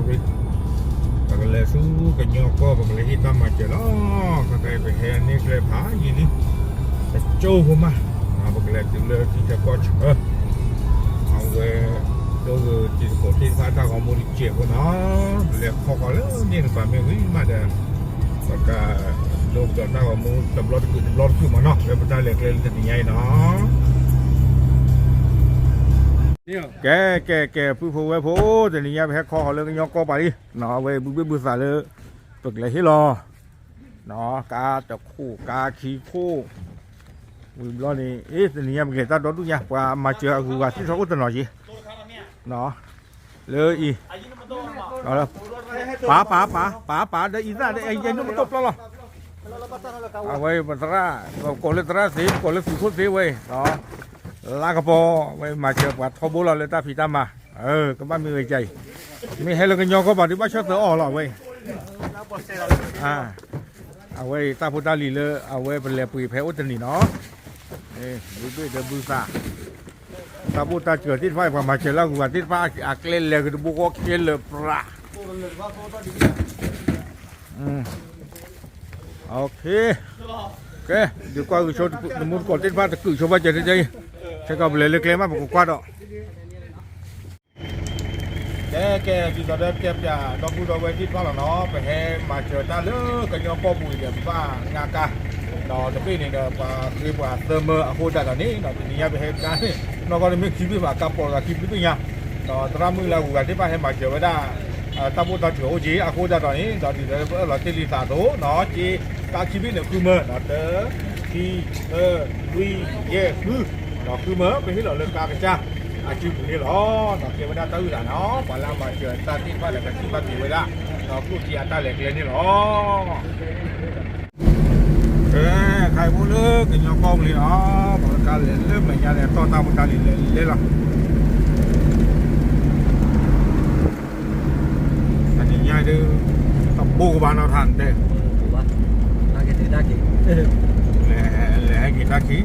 ပကလဲၤဆူကညီကီၢ် ပကလဲၤဟ့ၣ်တၢ်မၤစၢၤလီၤ. ခဲကနံၣ်အံၤ ပဟဲန့ၢ်ကျဲဖးယံာ်လံ, တကၠိဖိမး, ပကလဲၤတုၤလၢထံဆၢကီၢ်ဆၢ, အဝဲ ဒိၣ်ဂ့ၤတံၤသကိးသ့ၣ်တဖၣ်တၢ်ဂီၤမူတစဲးဖိနီၤ, ပလဲၤခီဃီၤလၢန့ၣ်တပၤမ့ၢ်ဝံၤမးဒီး ပကဒိကဒီးတၢ်ဂီၤမူတဘျီတကုာ်တဘျီတကုာ်မးနီၤ, လၢပတၢ်လဲၤကျဲလၢတနံၤညါအံၤနီၤ. ကဲ ကဲ ကဲ ပုၢ်ဖိဝဲၢ်ဖိ, တနံၤညါပဟဲခီဃီၤလၢကညီကီၢ်ပၤလံ, အဝဲဘုဘ့ၣ်ဘုသးလၢ ပကလဲၤဟ့ၣ်လီၤ ကါတခိၣ် ကါခံခိၣ်, ဝံၤဘျီန့ၣ် အ့ တနံၤညါပကလဲၤတၢ်ဒီဒူၣ်ညါ ပှၤမၤစၢၤအဂုၤအဂၤသ့ၣ်ထီၣ်အိၣ်တနီၤက့ၤ လၢအံၤ ပာ် ပာ် ပာ် ပာ် ဒီးအံသၣ်ဒီး ယဲနုၢ်မတိၢ်ပျီလီၤ. အဝဲပသရၣ် ပကိးလၢသရၣ်သ့ ပကိးလၢသုးခိၣ်သ့ဝဲ, လါကပီၤ ဝဲမၤစၢၤပှၤထီဘိလီၤလၢတၢ်ဖံးတၢ်မၤ, ကဘၣ်မ့ၢ်ဝဲကါအံၤ, မ့ၢ်ဟဲလၢကညီကီၢ်ပၤဒုးဘၣ်ဆၢသၢအီၤလီၤဝဲ အဝဲအံၤတၢ်ဖိတၢ်လံၤလၢအဝဲပလဲၤပှ့ၤဖဲအိၣ်တနံၤနီၤ, ဘုဘ့ၣ်ဒီးဘုသး, တၢ်ဘိၣ်တၢ်စၢၤသ့ၣ်တဖၣ် ပှၤမၤစၢၤလၢအဂုၤအဂၤသ့ၣ်တဖၣ် အကျဲလဲၤက့ၤတဘိဃီခဲလၢာ်ပြး, ကဲ ဒုးကွၢ်ဂုာ်ဆိတမူတကိးသ့ၣ်တဖၣ်တကုာ်ဆိဘၣ်စၢၤတက့ၢ်, ဆဲကီးပလဲၤလၢကျဲမး ပကကွၢ်ဒီး ကဲ ကဲ ဒ်သိးဒီးတဲပၠးဒီပုၢ်ဒီဝဲၢ်သ့ၣ်တဖၣ်လီၤနီၤ, ပဟဲမၤစၢၤတၢ်လၢကညီကီၢ်ပူၤအံၤဒီး ပဘၣ်ငါကါ, ဒီးတဘ့ၣ်န့ၣ်ဒီး ပှၤဃ့ပှၤသၢမၢအဃိဒၣ်ဒီးန့ၣ် ဒီးတနံၤညါပဟဲကါန့ၣ် နီၢ်ကီၢ်တမ့ၢ်ခံဘ့ၣ်ဘၣ် ကါပိာ်လီၤခံဘ့ၣ်သ့ၣ်ညါ, ဒီးသရၣ်မုၣ်လၢအဂုၤအဂၤသ့ၣ်တဖၣ်ဟဲမၤစၢၤဝဲဒၣ် တၢ်ဘိၣ်တၢ်စၢၤအိၣ်က့ၤအဃိဒၣ်ဒီးန့ၣ် ဒီးဒ်သိးပအၢၣ်လီၤတ့ၢ်လံသးအသိးနီၤ, ကါခံဘ့ၣ်န့ၣ်ဃုမၢ ဒီးတၢ ခံ သၢ လွံၢ် ယဲၢ် ဃု, ဒီးဃုမၢ ပဟ့ၣ်လီၤလၢကါကစၢ်အစုပူၤန့ၣ်လီၤ. ဒီးကဲဝဲဒၣ်တၢ်အုၣ်သးနီၤ, ပှၤလၢအမၤစၢၤတၢ်သ့ၣ်တဖၣ်ဒီး ကသံၣ်ဘၣ်က့ၤဝဲဒၣ် ဒီးကျိၣ်စ့အတၢ်လဲၤကျဲန့ၣ်လီၤ. ကဲ ခါအံၤဖိလၢကညီကီၢ်ပူၤလံနီၤ, ပှၤလၢကါလဲၤလၢမဲာ်ညါန့ၣ် တီၢ်တၢ်ဖိတၢ်လံၤလဲၤလဲၤလီၤ. တနံၤညါဒုး တဘိကဘၣ်နီၢ်ထါတဲ, လဲၤ လဲၤဟဲက့ၤတၢ်ခံ,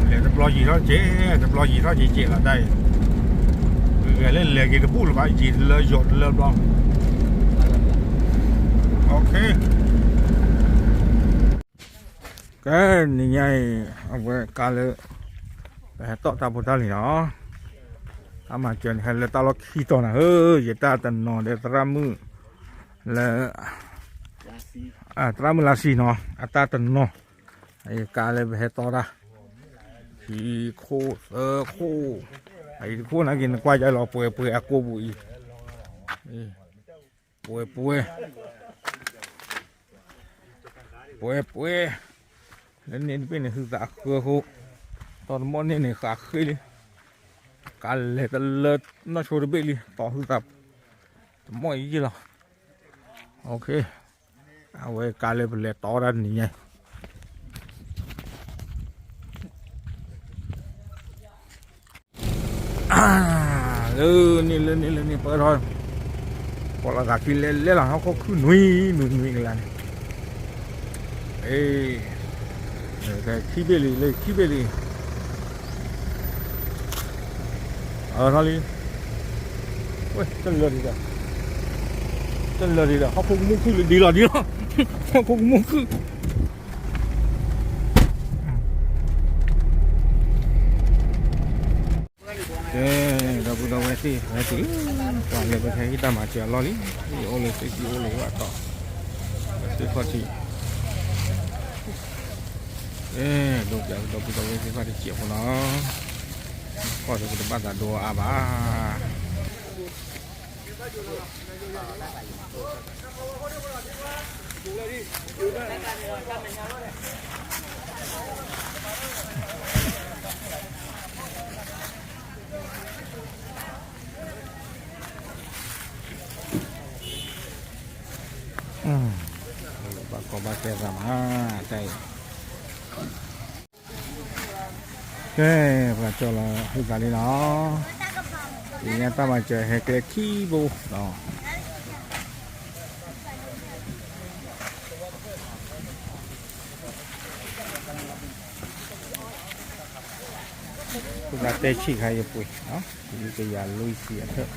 လဲၤတဘျီယံာ်ထီၣ်ကဲး, တဘျီယံာ်ထီၣ်ကဲးကဲးလီၤတၢ်အံၤ, ဂဲၤလၢလဲၤက့ၤတဘူၣ်လၢၤဘၣ် ယံာ်လၢယီၤတလၢဘျီ, ကဲ နံၤညါအံၤ အဝဲကါလၢ ပဟဲတီၢ်တၢ်ဖိတၢ်လံၤနီၤ, တၢ်မၤစၢၤန့ၣ် ဟဲလၢတၢ်လီၢ်ခံတီၤနၤဧၢ, ယတၢ်တနီၤဒီးသရၣ်မုၣ် လၢ သရၣ်မုၣ်လါဆံနီၤ အတၢ်တနီၤ, အကါလၢပဟဲတီၢ်တၢ်, ဟံၣ်ခိၣ်သၢခိၣ်, အအံၤတခိၣ်နာ်က့ၤ နကွၢ်ယလီၤပှဲၤပှဲၤအကိာ်ပူၤအံၤ, ပှဲၤပှဲၤ ပှဲၤပှဲၤ, လၢန့ၣ်တဘ့ၣ်န့ၣ် ဟုသးအဃၢအဃိ, တီၢ်တမီၢ်န့ၣ်န့ၣ် ဃးဃ့လံ, ကါလဲၤတလၢနီၢ်ဆိတဘ့ၣ်လံ, တီၢ်ဟုသးတမီၢ်အံၤယ့ၢ်လီၤ. အဝဲကါလၢပလဲၤတီၢ်တၢ်တနံၤညါ လၢန့ၣ် လၢန့ၣ် လၢန့ၣ် ပၢၢ်ထီၣ်, ပှၤလီၤသးခံလဲၤလဲၤလီၤ ဟီၣ်ခိၣ်ခုၣ်နွံ နွံ နွံကလါန့ၣ်, အ့ ခံဘ့ၣ်လံ လၢခံဘ့ၣ်လံ, အၢ ထီၣ်လံ, ဝဲ တလၢာ်ဒံးဒီး, တလၢာ်ဒံးဒီး ဟီၣ်ခိၣ်ကမူၣ်ခုၣ်လံ ဒံးလီၤဒံးလီၤ, ဟီၣ်ခိၣ်ကမူၣ်ခုၣ် ကဲ ဒီပုၢ်ဒီဝဲၢ်သ့ၣ် ဝဲသ့ၣ်, ပှၤလဲၤပဟဲဟ့ၣ်တၢ်မၤစၢၤအလီၢ်လံ, အိၣ်လၢသ့ၣ်ကံအိၣ်လၢဝဲအတီၢ်, သ့ၣ်ခီၣ်ထံး, ကဲ ဒိးပၠးဒီပုၢ်ဒီဝဲၢ်သ့ၣ်တဖၣ်တစဲးဖိနီၤ, ကီၢ်ဒီးပတဘၣ်သးဒိအါဘၣ်. ဘၣ်ကီဘၣ်ခဲသးမး တၢ်အံၤ, ကဲ ပှၤကၠီလီၤဟုသးလံနီၤ, ဒ်ညါတၢ်မၤစၢၤဟဲကျဲခံဘိနီၤ. ပှၤတဲဆံးခါယပှ့ၤ, ယကယၤလွံၢ်ဆံအထၢၣ်,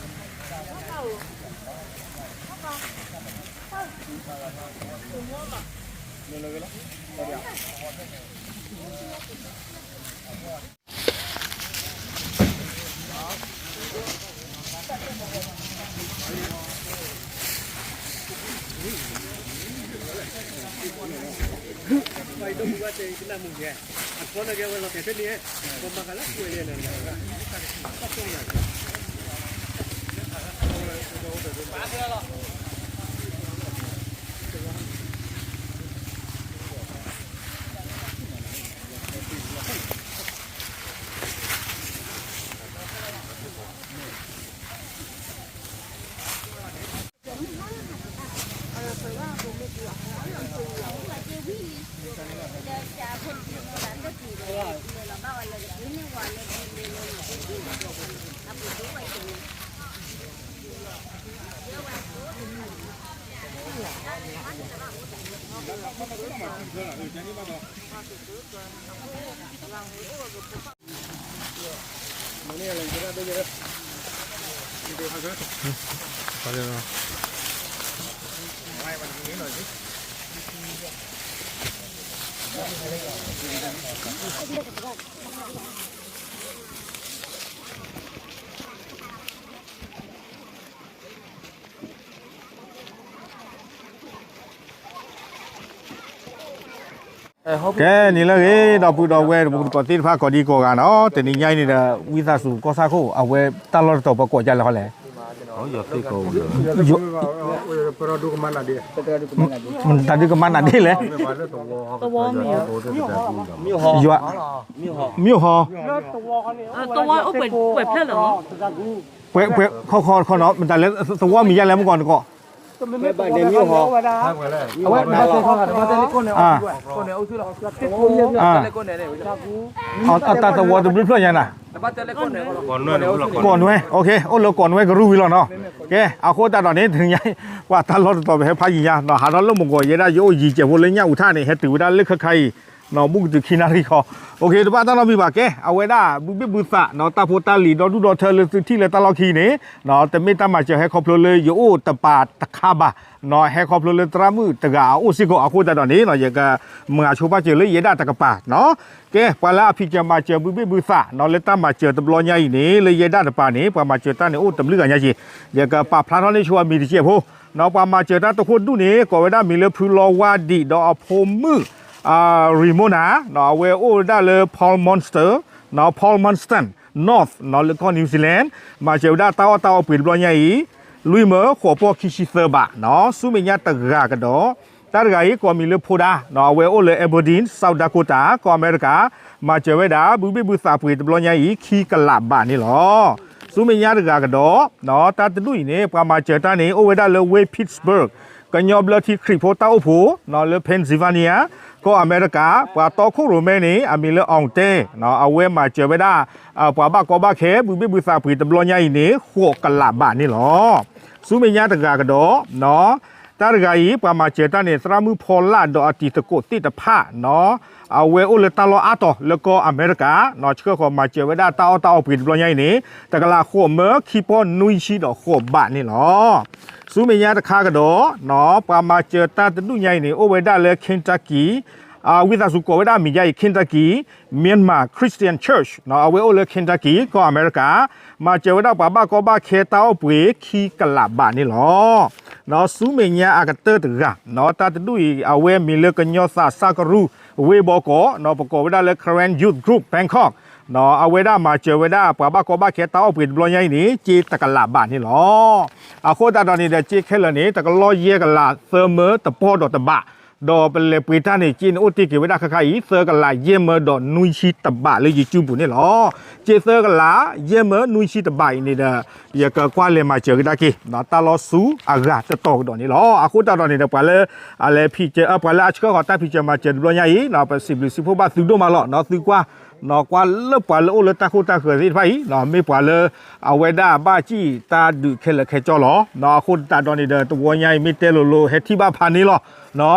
ကဲ န့ၣ်လၢအဂ့ၤ ဒီပုၢ်ဒီဝဲၢ်တံၤသကိးသ့ၣ်တဖၣ် ကိးဒံကိးဂၤနီၤ, တနံၤညါအံၤန့ၣ်ဒီး ဝံသးစူၤကီၢ်ဆၣ်ခိၣ် အဝဲတၢ်လီၢ်တတီၤပှၤကိးဒ်လဲၣ်ဃီလဲၣ်, တၢ်ဒုးကမၤနၤဒ်လဲၣ်, ယွၤ, မ့ၢ်ဟီ, တဝီအိၣ်ပှဲၤဖျၢၣ်လၢၤ, ပှဲၤခီခီခီနီၤ မတၤလဲၣ် သဝီမံၤယါလဲၣ်မ့ၢ်ကီးနကီး တၢ်သဝီတဘျုးဖျၢၣ်ညါနၤ, ကိးနွဲၣ်, အိၣ်လၢကိးနွဲၣ်ကရူၢ်ဝံၤလီၤနီၤ, ကဲ အဃိသတးဒီးန့ၣ် တနံၤညါ ပှၤတၢ်လီၢ်တတီၤပဟဲဖးယံၤညါနီၤ, ဟးထီၣ်လၢမုၢ်ကီးယဲဒၣ် ယအိၣ်ယံၤစဲးဖိလၢညၣ်အူထၣ်န့ၣ် ဟဲတုၤဝဲဒၣ်လၢခဲခါအံၤ, ဘူးကတုၤခံနၣ်ရံၣ်ဃီ, တဘၣ်တၢ်နီတမံၤဘၣ်ကဲ အဝဲဒၣ် ဘုဘ့ၣ်ဘုသးနီၤ တၢ်ဖိတၢ်လံၤဒီဒူၣ်ဒီထၢလၢသုထံၣ်လၢတၢ်လီၢ်ခံန့ၣ် တမ့ၢ်တၢ်မၤစၢၤဟဲခီဖျိလၢယအိၣ်တပၤတခါဘၣ်, ဟဲခီဖျိလၢသရၣ်မုၣ်တဂၤအအိၣ်စ့ၢ်ကီး, အဃိသတးဒီးန့ၣ် ယကမၤဆိပာ်စၢၤလၢယဲဒၣ်တကပၤနီၤ, ကဲ ပှၤလၢအဖံးစၢၤမၤစၢၤဘုဘ့ၣ်ဘုသးနီၤ လၢတၢ်မၤစၢၤတဘျီညါအံၤန့ၣ် လၢယဲဒၣ်တပၤန့ၣ် ပှၤမၤစၢၤတၢ်န့ၣ်အိၣ်တဘျုးဂၤညါက့ၤ, ယကပာ်ဖျါထီၣ်န့ၢ်ဆိအမံၤတစဲးဖိ, ပှၤမၤစၢၤတၢ်တခိၣ်ဒူၣ်န့ၣ် ကိးဝဲဒၣ်မံၤလၢဖုလီဝါဒံး ဒီးအဖိမုၣ် Ramona နီၤ, အဝဲအိၣ်ဝဲဒၣ်လၢ Palmerston, Palmerston North နီၤ လၢကီၢ် New Zealand, မၤစၢၤဝဲဒၣ်တၢ်အီၣ်တၢ်အီပှ့ၤတဘျီညါအံၤ လွံၢ်မၢဃိးပီၢ်ခံဆံသၢဘးနီၤ, ဆူမဲာ်ညါတဂၤကဒီး, တၢ်တဂၤအံၤကိးမံၤလၢဖိဒါနီၤ, အဝဲအိၣ်လၢ Aberdeen, South Dakota ကီၢ်အမဲရကၤ, မၤစၢၤဝဲဒၣ် ဘုဘ့ၣ်ဘုသးပှ့ၤတဘျီညါအံၤ ခံကလးဘးန့ၣ်လီၤ. ဆူမဲာ်ညါတဂၤကဒီး, တၢ်တဒူၣ်အံၤန့ၣ် ပှၤမၤစၢၤတၢ်န့ၣ် အိၣ်ဝဲဒၣ်လၢဝ့ၢ် Pittsburgh ကညီဘျၢထံခရံာ်ဖိတၢ်အိၣ်ဖှိၣ်နီၤ လၢ Pennsylvania ကီၢ်အမဲရကၤ, ပှၤတီခိၣ်ရိၣ်မဲန့ၣ် အမံၤလၢ အောင်တဲ နီၤ, အဝဲမၤစၢၤဝဲဒၣ် ပှၤဘၣ်ကီဘၣ်ခဲ ဘုဘ့ၣ်ဘုသးပှ့ၤတဘျီညါအံၤန့ၣ် ဃိးကလးဘးန့ၣ်လီၤ. ဆူမဲာ်ညါတဂၤကဒီး, တၢ်တဂၤအံၤ ပှၤမၤစၢၤတၢ်န့ၣ် သရၣ်မုၣ်ဖီလၢ်ဒီးအတံၤသကိးသ့ၣ်တဖၣ်နီၤ, အဝဲအိၣ်လၢတၢ်လီၢ်အါတီၤလၢကီၢ်အမဲရကၤနီၤ, ဆှၢဃီၤမၤစၢၤဝဲဒၣ်တၢ်အီၣ်တၢ်အီပှ့ၤတဘျီညါအံၤန့ၣ် တကလးဃိးမၢခံပီၢ်နွံဆံဒီးဃိးဘးန့ၣ်လီၤ. ဆူမဲာ်ညါတခါကဒီး, ပှၤမၤစၢၤတၢ်တဒူၣ်ညါအံၤန့ၣ် အိၣ်ဝဲဒၣ်လၢ Kentucky, ဝံသးစူၤကိးဝဲဒၣ်မံၤယါအံၤ Kentucky Myanmar Christian Church နီၤ, အဝဲအိၣ်လၢ Kentucky ကီၢ်အမဲရကၤ, မၤစၢၤဝဲဒၣ်ပှၤဘၣ်ကီဘၣ်ခဲတၢ်အိၣ်ပှ့ၤခံကလးဘးန့ၣ်လီၤ. ဆူမဲာ်ညါအကတၢၢ်တဂၤနီၤ, တၢ်တဒူၣ်အံၤ အဝဲမံၤလၢကညီသးစၢ်ကရူၢ်ဝ့ၢ်ဘီကီးနီၤ, ပကိးဝဲဒၣ်လၢ Karen Youth Group Bangkok နီၤ, အဝဲဒၣ်မၤစၢၤဝဲဒၣ်ပှၤဘၣ်ကီဘၣ်ခဲတၢ်အိၣ်ပှ့ၤတဘျီညါအံၤန့ၣ် စ့တကလးဘးန့ၣ်လီၤ. အဃိသတးဒီးန့ၣ်ဒီး စ့ခဲလၢာ်န့ၣ် တကလီၢ်ယဲၢ်ကလးသၢမၢတပီၢ်ဒီးတဘး, ဒီးပလဲၤပှ့ၤတၢ်န့ၣ် စ့န့ၣ်အိၣ်တ့ၢ်က့ၤဝဲဒၣ်ခဲခါအံၤ သၢကလးယဲၢ်မၢဒီးနွံဆံတဘးလၢယစုပူၤန့ၣ်လီၤ. စ့သၢကလးယဲၢ်မၢနွံဆံတဘးအံၤန့ၣ်ဒီး ယကကွၢ်လဲၤမၤစၢၤကဒါက့ၤ တၢ်လီၢ်ဆူအဂၤတတီၤကဒီးန့ၣ်လီၤ. အဃိသတးဒီးန့ၣ်ဒီး ပှၤလၢ အလဲၤဖံးစၢၤ ပှၤလၢအဆှၢဃီၤတၢ်ဖံးစၢၤမၤစၢၤတဘျီညါအံၤ ပစံးဘျုးစံးဖှိၣ်ဘၣ်သုဒိၣ်မးလီၤ. သုကွၢ် ကွၢ်လၢပှၤလၢအိၣ်လၢတၢ်ခိၣ်တၢ်ဃၢၤသ့ၣ်တဖၣ်အံၤ မ့ၢ်ပှၤလၢ အဝဲဒၣ်ဘၣ်စံၣ်တၢ်ဒုးခဲလၢာ်ခဲဆ့လီၤ. အဃိသတးဒီးန့ၣ်ဒီး တဝီညါအံၤမ့ၢ်တဲလိၤလိၤ ဟဲထံၣ်ဘၣ်ဖးန့ၣ်လီၤ.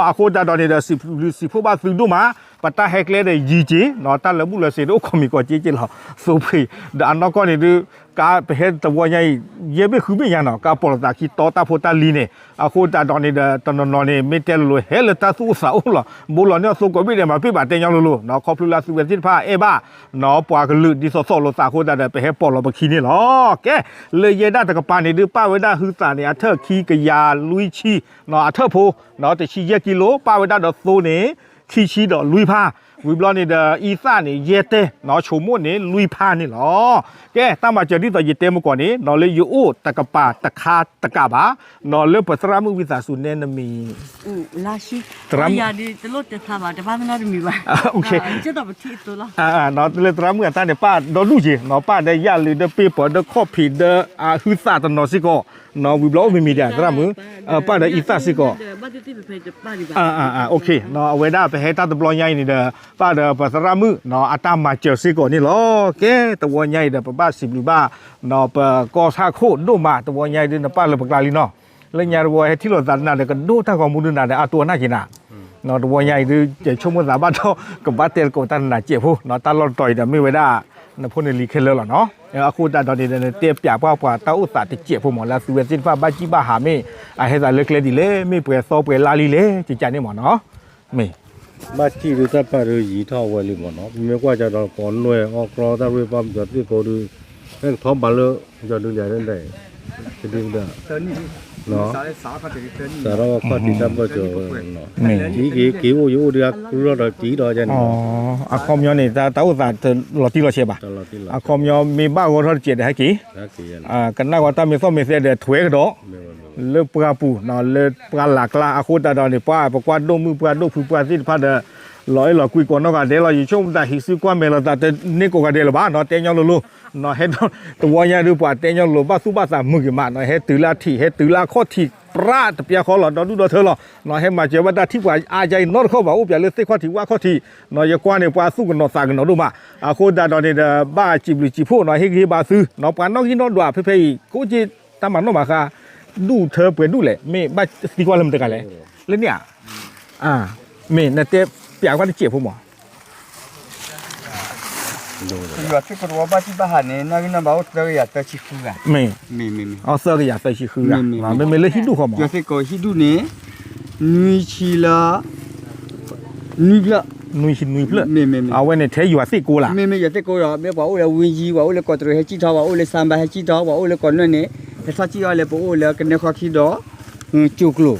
အဃိသတးဒီးန့ၣ်ဒီး စံးဘျုးစံးဖှိၣ်ဘၣ်သုဒိၣ်မး ပတၢ်ဟဲကျဲဒီးယံၤက့ၤနီၤ တၢ်လၢဘူၣ်လၢစ့ၤတအိၣ်ခိးမံၤကီးက့က့လီၤ သိဖှံ ဒီးအနီၢ်ကီၢ်န့ၣ်ဒုး ကါပဟဲတဝီညါအံၤ ယဲၢ်ဘ့ၣ်ဃုဘ့ၣ်ညါနီၤ ကါပီၣ်လိာ်သးခံတီတၢ်ဖိတၢ်လံၤန့ၣ် အဃိသတးဒီးန့ၣ်ဒီး တနီၤနီၤန့ၣ် မ့ၢ်တဲလိၤလိၤ ဟဲလၢတၢ်သူၣ်အိၣ်သးအိၣ်လီၤ ဘိလီၤန့ၢ်အီၣ်သိကိးဘ့ၣ်ဒဲးမၤပ့ၢ်ဘၣ်တဲညီလိၤလိၤနီၤ ခီဖျိလၢအသုဝဲသ့ၣ်တဖၣ်အဲၣ်ဘၣ်နီၤ ပှၤကလုာ်ဒ်သိးသိးလိာ်သးအဃိသတးဒီး ပဟဲပီၣ်လီၤပခံန့ၣ်လီၤ. ကဲ လၢယဲဒၣ်တကပၤန့ၣ်ဒုး ပၣ်ဝဲဒၣ်ဟုသးန့ၣ် အထၢၣ်ခံကယၤလွံၢ်ဆံနီၤ အထၢၣ်ဖိနီၤ တဆံယဲၢ်ကံလိ ပၣ်ဝဲဒၣ်ဒီးသိန့ၣ် ခံဆံဒီးလွံၢ်ဖၣ် ဝံၤဘျီန့ၣ်ဒီး အံသၣ်န့ၣ် ယဲၢ်တဲနီၤ ဆိမိၣ်န့ၣ် လွံၢ်ဖၣ်န့ၣ်လီၤ. ကဲ တၢ်မၤစၢၤဒ်သိးယတဲမုၢ်ကီၢ်န့ၣ်နီၤ လၢယအိၣ်တကပၤတခါတကးဘၣ်နီၤ လၢပသရၣ်မုၣ်ဝံသးစူၤနဲနမံၤ သရၣ်မုၣ် လၢသရၣ်မုၣ်အတၢ်န့ၣ် ပၣ်ဒီဒူၣ်က့ၤနီၤ ပၣ်ဒီးယၣ်လုးဒီးပ့ၢ်ပၢၤဒီးခီၣ်ဖံးဒီးအဟုသးတနီၤစ့ၢ်ကီးနီၤ ဝံၤဘျီအိၣ်မံၤမံၤဒံး သရၣ်မုၣ် ပၣ်ဒီးအံသၣ်စ့ၢ်ကီး အဝဲဒၣ်ပဟဲတၢ်တဘျီညါအံၤန့ၣ်ဒီး ပၣ်ဒီးပသရၣ်မုၣ်နီၤ အတၢ်မၤစၢၤစ့ၢ်ကီးန့ၣ်လီၤ. ကဲ တဝီညါအံၤဒီး ပဘၣ်စံးဘျုးဘၣ်နီၤ ပကီၢ်ဆၣ်ခိၣ်ဒိၣ်မး တဝီညါအံၤဒုး နပၣ်လၢပကျါလံနီၤ လၢညါတဝီဟဲထံၣ်လိာ်သးနၤဒီး ကဒိၣ်တၢ်ဂီၤမူဒုးနၤဒီး အတိၢ်အနၢ်က့ၤနၤ တဝီညါအံၤဒုး ယဆိကမိၣ်သးဘၣ်ဒီး ကဘၣ်တဲသကိးတၢ်နၤစဲးဖိနီၤ တၢ်လီၢ်တတီၤအံၤဒီး မ့ၢ်ဝဲဒၣ် နဖိနလံၤခဲလၢာ်လီၤနီၤ အဃိသတးဒီးန့ၣ်ဒီး နတဲပျးပှၢ်ပှၤတၢ်အိၣ်သးတစဲးဖိမး လၢအသုဝဲသ့ၣ်တဖၣ်ဘၣ်ကံၣ်ဘၣ်ဟးမ့ၢ် အဟဲသးလၢကျဲဒ်လဲၣ် မ့ၢ်ပှဲၤသီပှဲၤလါလံလဲၣ် ကကန့ၣ်မးနီၤ မ့ၢ် ဘၣ်ထံၣ်ဒုးတၢ်ပၢ်ဒုးယံၤထီၣ်ဝဲလံမးနီၤ ပမ့ၢ်ကွၢ်ကဒီး ကိးနွဲၣ်အီၣ်ကြီတၢ်ရ့ပၢ်ပယီၤသ့ၣ်ကိးဒုး ဟဲကထီၣ်ဘးလၢ ယီၤဒုးလံာ်ဒၣ် ကဒုကဒၣ် စးထီၣ်ခီၣ်ထံးတၢ်ဘၢၣ်စၢၤ က့ၤက့ၤက့ၤအိၣ်ယအိၣ်ဒုး အကြုၢ်ထီၣ်ဒီးက့ၤဒီးန့ၣ် အခီပညီန့ၣ် တၢ်အိၣ်သးတလီၤတံၢ်လီၤဆဲးဘၣ် အခီပညီမ့ၢ်ဘၣ်ဂီၢ်ထီၣ်တစဲးဒီးဟဲက့ၤ ကနၣ်ဝဲတၢ်မ့ၢ်သီၣ်မ့ၢ်သဲဒီးထွဲကဒီး လၢပှၢ်ပူၤနီၤ လၢပှၢ်လၢ်ကျါ အဃိသတးဒီးန့ၣ် ပှၤပကွၢ်ဒိၣ်မုၣ်ပှၢ်ဒိၣ်ဖုပှၢ်သ့ၣ်တဖၣ်ဒီး လီၤအဲၣ်လီၤကွံကိးနီၢ်ဂၤဒဲးလီၤ ယဆိကမိၣ်သးဟံးစုကွၢ်မဲာ်လိာ်သးတန့ၢ်ကိးဂၤဒဲးလၢၤဘၣ်နီၤ တဲညီလိၤလိၤနီၤ ဟဲ တဝီညါဒုးပှၤတဲညီလိၤ ဘၣ်သူၣ်ဘၣ်သးမုာ်က့ၤမးနီၤ ဟဲတုၤလၢအထံး ဟဲတုၤလၢအခီၣ်ထံးပြၢ်တပျၢ်ဃီလီၤ ဒီဒူၣ်ဒီထၢလီၤနီၤ ဟဲမၤစၢၤဘၣ်တၢ်ထံၣ်ပှၤအါယါအံၤနီတခီၣ်ဘၣ် အိၣ်ပၠးလၢသ့ၣ်ခီၣ်ထံးဝၣ်ခီၣ်ထံးနီၤ ယကွၢ်န့ၣ် ပှၤသူၣ်ကနီၤသးကနီၤဒိၣ်မး အဃိသတးဒီးန့ၣ်ဒီး ဘၣ်စံးဘျုးစံးဖှိၣ်နီၤ ဟ့ၣ်ဂံၢ်ဟ့ၣ်ဘါသုနီၤ ပှၤနီၣ်ဂံၢ်နီၣ်ဒွးဖဲဖဲအံၤ ကိးက့ၤတၢ်မၤနီၣ်မၤဃါ ဒူၣ်ထၢပှဲၤဒူၣ်လဲၣ် မ့ၢ်ဘၣ်သံကွၢ်လၢမတၤတဂၤလဲၣ် လၢန့ၣ်ဧါ မ့ၢ်နတဲပျးကွၢ်တစဲးဖိမး ယွၤသ့ၣ်ကိးတဝီဘၣ်ထံၣ်ဘၣ်ဟးန့ၣ် နီၣ်ဂံၢ်နီၣ်ဘါအိၣ်သၢကယၤသၢဆံဃုဂၤ မ့ၢ် သၢကယၤသၢဆံဃုဂၤ မ့မ့ၢ်လၢဟံၣ်ဒူၣ်ဃီမး ယွၤသ့ၣ်ကိးဟံၣ်ဒူၣ်န့ၣ် နွံဆံလၢ နွံဖျၢၣ် နွံဆံနွံဖျၢၣ် အဝဲန့ၣ်ထဲယွၤသ့ၣ်ကိးလၢ မ့မ့ၢ်ယွၤသ့ၣ်ကိးဒီး မ့ၢ်ပှၤအိၣ်လၢဝ့ၢ်ယံၤ ပှၤအိၣ်လၢကီးတရံးဟဲစံၣ်ထီၣ် ပှၤအိၣ်လၢစၣ်ဘါဟဲစံၣ်ထီၣ် ပှၤအိၣ်လၢကီးနွဲၣ်န့ၣ် ဟဲထီၣ်စံၣ်ထီၣ်လၢပအိၣ်လၢကနဲဃီခံဒီး ကၠိကျိၤ ကၠိ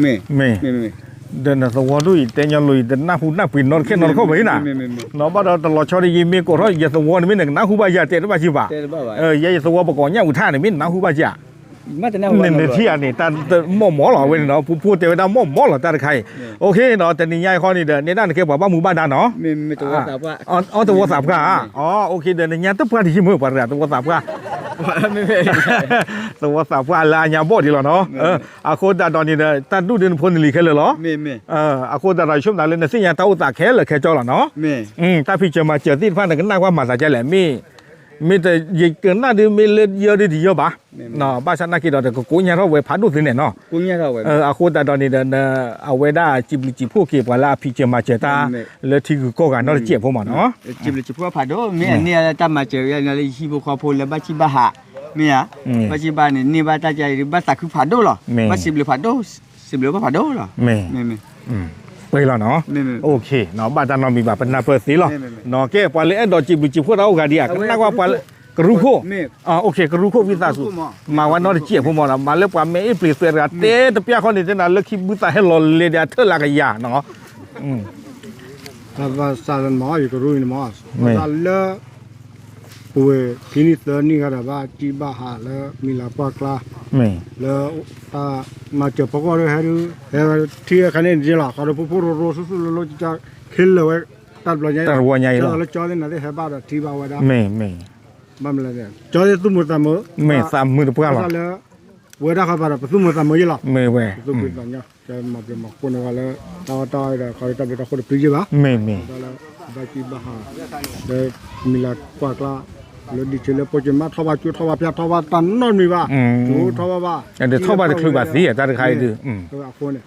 မ့ၢ် ဒီးနသဝီဒိၣ်အံၤတဲညီလိၤအံၤ တနၢ်ဟူနၢ်ပှ့ၤနီတခါနီတခီၣ်ဘၣ်အံၤနၤ နီၣ်ဘၣ်ဒီးတလီၤဆီဒီးယမ့ၢ်ကိးထီၣ် ယသဝီန့ၣ်မ့ၢ်နကနၢ်ဟူဘၣ်ယၤတဲတဘၣ်စံးဘၣ် ယဲယသဝီပကိးညၣ်အူထၣ်န့ၣ် မ့ၢ်နနၢ်ဟူဘၣ်စံး နထံၣ်ဧါန့ၣ် တၢ်မီၢ်မီၢ်လီၤ အဝဲန့ၣ်နီၤ ဖိဖိတဲဝဲဒၣ်မီၢ်မီၢ်လီၤ တၢ်တခါအံၤ အိၣ်ခ့နီၤ တနံၤညါအံၤဃီန့ၣ်ဒီး နဲဒၣ်နကဲပှၤဘၣ်မူဘၣ်ဒါနီၤ အီၣ်တဝီသးပှၢ် အိၣ်ခ့ဒီး နညါတပှၢ်တယံာ်မုာ်ပှၤတဂၤ တဝီသးပှၢ် သဝီသးပှၢ်လၢအညါဘီၣ်ဒံးလီၤနီၤ အဃိသတးဒီးန့ၣ်ဒီး တၢ်ဒူၣ်ဒုးနဖိနလံၤခဲလၢာ်လီၤ အဃိသတးဒီးယဆိကမိၣ်သးလၢနသ့ၣ်ညါတၢ်အိၣ်သးခဲလၢာ်ခဲကၠီလီၤနီၤ တၢ်ဖံးစၢၤမၤစၢၤသ့ၣ်တဖၣ်န့ၣ် ကနၣ်ကွၢ်မၤသးဒ်လဲၣ် မ့ၢ် မ့ၢ်တယကနၣ်ဒုးမ့ၢ်လၢယၢဒုးတယၢဘၣ် ဘၣ်ဆၣ်နာ်က့ဒီး တကကိညါထီၣ်ဝဲဖးဒိၣ်သ့န့ၣ်နီၤ အဃိသတးဒီးန့ၣ်ဒီး အဝဲဒၣ်စံးဘျုးစံးဖှိၣ်က့ၤပှၤလၢအဖံးစၢၤမၤစၢၤတၢ် လၢထံဂုၤကီၢ်ဂၤနီတစဲးဖိမးနီၤ စံးဘျုးစံးဖှိၣ်ဖးဒိၣ် မ့ၢ်အန့ၢ်တၢ်မၤစၢၤ လၢဟံၣ်ဖိဃီဖိလၢဘၣ်စံၣ်ဘၣ်ဟး မ့ၢ်ဧါ ဘၣ်စံၣ်ဘၣ်န့ၣ် န့ၢ်ဘၣ်တၢ်ကါအံၤ ဘၣ်သးခုဖးဒိၣ်လီၤ ဘၣ်စံးဘျုးဖးဒိၣ် စံးဘျုးဘၣ်ဖးဒိၣ်လီၤ မ့ၢ် ပှဲၤလီၤနီၤ အိၣ်ခ့ ဘၣ်တၢ်နီတမံၤဘၣ် ပနၢ်ပၢၢ်သ့လီၤ ကဲ ပှၤလၢအဲၣ်ဒိးစံးဘျုးစံးဖှိၣ်တၢ်အိၣ်ဂၤဒံးဧါ ကနၣ်ကွၢ်ပှၤလၢ ကရူၢ်ခိၣ် ကရူၢ်ခိၣ်ဝံသးစူၤ မၤဝဲနီတစဲးဖိမးဒီး မၤလၢပှၤမဲာ်အ့ၣ်ပျ့ၤသွဲးတဂၤ တဲတပျၢ်ဃီန့ၣ် တဲနၤလၢခံဘုသးဟဲလီၤလဲၤဒီးအထၢၣ်လၢကယၤနီၤ ဘၣ်ဆၣ်လၢနမၤအီၣ်ယကရူၢ်အံၤနမၤ ဘၣ်ဆၣ်လၢ ပဝဲခံနံၣ်သၢနံၣ်ဂၤဒီး ဘၣ်စံၣ်ဘၣ်ဟးလၢမံၤလၤကွၢ်ကျါ လၢတၢ်မၤစၢၤဖီခိၣ်ဒီး ဟဲဒုး ဟဲထံၣ်အခါန့ၣ်န့ၣ်လီၤ ဃီဒီးဖိဖိရိရိဆူၣ်ဆူၣ်လိၤလိၤ ခဲလၢာ်ဝဲ တၢ်တဘျီညါအံၤ တၢ်တဝီညါအံၤလီၤ လၢကၠီသ့ၣ်နၤသ့ၣ်ဟဲဘၣ်ဒီးထံၣ်ဘၣ်ဝဲဒၣ် မ့ၢ် မ့ၢ် ကၠီသ့ၣ်သူၣ်မုာ်သးမုာ် မ့ၢ်သးမုာ်တပှၢ်လီၤ ဘၣ်ဆၣ်လၢ ဝဲဒၣ်ဃီဘၣ်ဒီး ပသူၣ်မုာ်သးမုာ်ယဲလီၤ မ့ၢ်ဝဲ ပသူၣ်မုာ်သးမုာ် ကဲမၤပှဲၤမၤဃိန့ၢ်ဝဲလၢ တၢ်အီၣ်တၢ်အီဒီး ခီဒီးတၢ်ဘျုးတၢ်ဃိၣ်တပျုၢ်ယဲဘၣ် မ့ၢ်မ့ၢ် ဘၣ်စံၣ်ဘၣ်ဟး လၢမံၤလၤကွၢ်ကျါ လၢဒံးဆ့လၢပကမၤထီၣ်ဘၣ်ကၠိထီၣ်ဘၣ်ဖၠါထီၣ်ဘၣ်တၢ်နီတမံၤဘၣ်, ကၠိထီၣ်ဘၣ်ဘၣ်, တထီၣ်ဘၣ်တချုးဘၣ်သ့ တၢ်တခါအံၤဒုး, အဃိန့ၣ်,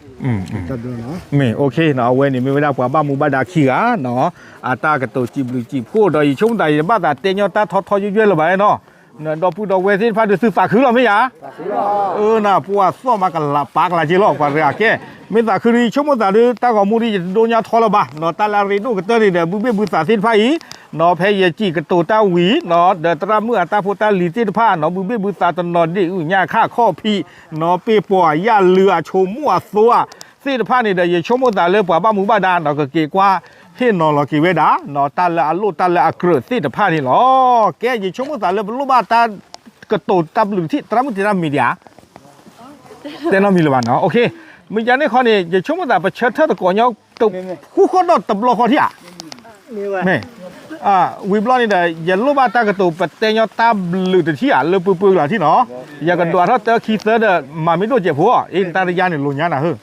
မ့ၢ် OK နီၤ, အဝဲန့ၣ်မ့ၢ်ဝဲဒၣ်ပှၤဘၣ်မူဘၣ်ဒါခံဂၤနီၤ, အတၢ်ကတိၤစံးဘျုးစံးဖှိၣ်ဒီး ယဆိကမိၣ်သးယဘၣ်သးတဲညီတၢ်ထီထီယွဲၢ်လၢၤဘၣ်နီၤ, ဒီပုၢ်ဒီဝဲၢ်သ့ၣ်တဖၣ်ဒုးသုသးခုလီၤမ့ၢ်ယၤ အၢနၤ ပှၤသီၣ်မးကလးပာ်ကလးက့လီၤ ပှၤတဂၤကဲ, မ့ၢ်သးခုဒုး ယဆိကမိၣ်သးဒုး တၢ်ဂီၤမူဒုး ယတဒိညါထီလၢၤဘၣ်နီၤ, တၢ်လၢအရ့ဒိၣ်ကတၢၢ်န့ၣ်ဒီး ဘုဘ့ၣ်ဘုသးသ့ၣ်တဖၣ်အံၤနီၤ, ဖဲယစံၣ်ကတိၤတၢ်ဝံၤနီၤ, ဒီးသရၣ်မုၣ်အတၢ်ဖိတၢ်လံၤသ့ၣ်တဖၣ်နီၤ, ဘုဘ့ၣ်ဘုသးတနီၤဒ့ၣ်အုၣ်ညၣ်ခၣ်ခီၣ်ဖံးနီၤ, ပ့ၢ်ပီၢ်အယၣ်လုာ်အဆိကမိၣ်အသိးဧါ သ့ၣ်တဖၣ်န့ၣ်ဒီး ယဆိကမိၣ်သးလၢပှၤဘၣ်မူဘၣ်ဒါနီၤ ကက့ၤကွၢ်ဟ့ၣ်နီၤလီၤက့ၤဝဲဒၣ်နီၤ, တၢ်လၢအလိၣ်တၢ်လၢအကြၢးသ့ၣ်တဖၣ်န့ၣ်လီၤ. ကဲ ယဆိကမိၣ်သးလၢပလိၣ်ဘၣ်တၢ်ကတိၤတၢ်ဘျုးထံၣ် သရၣ်မုၣ်တဲတၢ်မံၤဒံးဧါ, တဲနီတမံၤလၢၤဘၣ်နီၤ, OK, မ့ၢ်ယၤန့ၣ်ခီန့ၣ် ယဆိကမိၣ်သးပဆၢထၢၣ်သကိးညီ ဃုဃီဒီးတဘျီဃီထံၣ်ဧါ, မ့ၢ်, ဝံၤဘျီန့ၣ်ဒီး ယလိၣ်ဘၣ်တၢ်ကတိၤပတဲညီတၢ်ဘျုးတထံၣ်ဧါ လၢပှဲၤပှဲၤကလးထံၣ်နီၤ, ယကဒွးထီၣ်တၢခံသၢဒီး မၤမ့ၢ်ဒိၣ်စဲးဖိ, အ့ တၢ်တယါန့ၣ်လိာ်ညါနၤဟၢ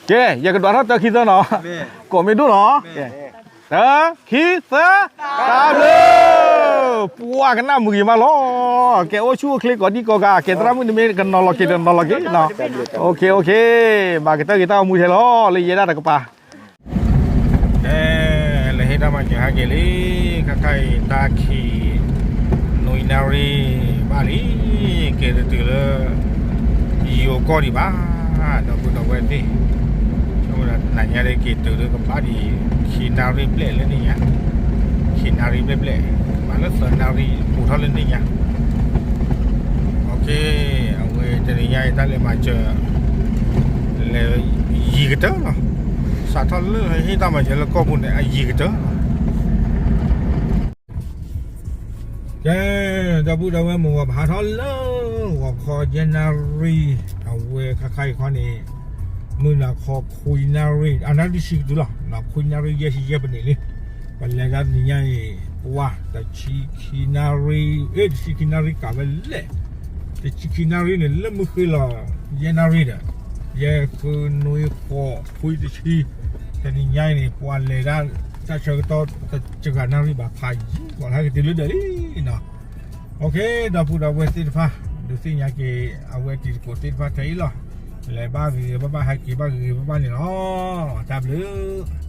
ကဲ ယကဒွးထီၣ်တၢခံသၢနီၤ, ကိးမ့ၢ်ဒိၣ်နီၤ, တၢ ခံ သၢ, တၢ်ဘျုး, ပှၤကနၣ်မုာ်ဂ့ၤမးလီၤ, ကဲအိၣ်ဆူၣ်အိၣ်ချ့ကိးဒံကိးဂၤ, ကဲသရၣ်မုၣ်န့ၣ်မ့ၢ်ကနီၤလီၤက့ၤ တနီၤလီၤက့ၤနီၤ, OK OK, မၤကတၢၢ်က့ၤတၢ်အိၣ်မူထဲလီၤ လၢယဲဒၣ်တကပၤ ကဲ လဲၤဟ့ၣ်တၢ်မၤစၢၤဟဲက့ၤလံ, ခါခါအံၤတၢ်ခံး နွံနၣ်ရံၣ်ဘၣ်လံ, က့ၤတတုၤလၢ ယိၤကီၢ်ဒံးဘၣ်, ဒီပုၢ်ဒီဝဲၢ်သ့ၣ်, ဆိကမိၣ်နၤညါဒ်က့ၤတုၤလၢကဘၣ်ဒံး ခံနၣ်ရံၣ်ဘျဲၣ်လၢန့ၣ်ညါ, ခံနၣ်ရံၣ်ဘျဲၣ်ဘျဲၣ်, မၤလၢသၢနၣ်ရံၣ်ပူၤထီၣ်လၢန့ၣ်ညါ OK, အဝဲတနံၤညါအံၤတၢ်လဲၤမၤစၢၤ လဲၤယံၤကတၢၢ်လီၤ, စးထီၣ်လၢဟ့ၣ်တၢ်မၤစၢၤလၢကီၢ်ပူၤန့ၣ် အယံၤကတၢၢ်လီၤ. ကဲ, ဒီပုၢ်ဒီဝဲၢ်မုၢ်ဂီၤ ပဟးထီၣ်လၢ ဂီၤခီယဲၢ်နၣ်ရံၣ်, အဝဲခါခါအံၤခီန့ၣ် မုၢ်နၤခီခွံနၣ်ရံၣ်, အနၣ်ရံၣ်တဆံကတုၤလီၤ, ခွံနၣ်ရံၣ်ယဲၢ်ဆံယဲၢ်ပနံးလံ, ပလဲၤဒၣ်တနံၤညါအံၤ ပှၤ တဆံခံနၣ်ရံၣ်, အ့ တဆံခံနၣ်ရံၣ်ကးဝဲလဲၣ်, တဆံခံနၣ်ရံၣ်န့ၣ် လၢမုၢ်ဃ့လီၤ ယဲၢ်နၣ်ရံၣ်ဒီး ယဲၢ်ဃုနွံဃိးခွံတဆံ, တနံၤညါအံၤန့ၣ် ပှၤလဲၤဒၣ်တၢ်ဆၢကတီၢ်တစှၤနၣ်ရံၣ်ဘၣ်ဖးယံၤ ပှၤလၢကတုၤလၢဒၢးလံနီၤ, OK, ဒီပုၢ်ဒီဝဲၢ်သ့ၣ်တဖၣ် ဒုးသ့ၣ်ညါက့ၤ အဝဲတံၤသကိးသ့ၣ်တဖၣ်ထဲအံၤလီၤ, လဲၤဘၣ်ဂ့ၤဂ့ၤဘၣ်ဘၣ် ဟဲက့ၤဘၣ်ဂ့ၤဂ့ၤဘၣ်ဘၣ်န့ၣ်လီၤ, တၢ်ဘျုး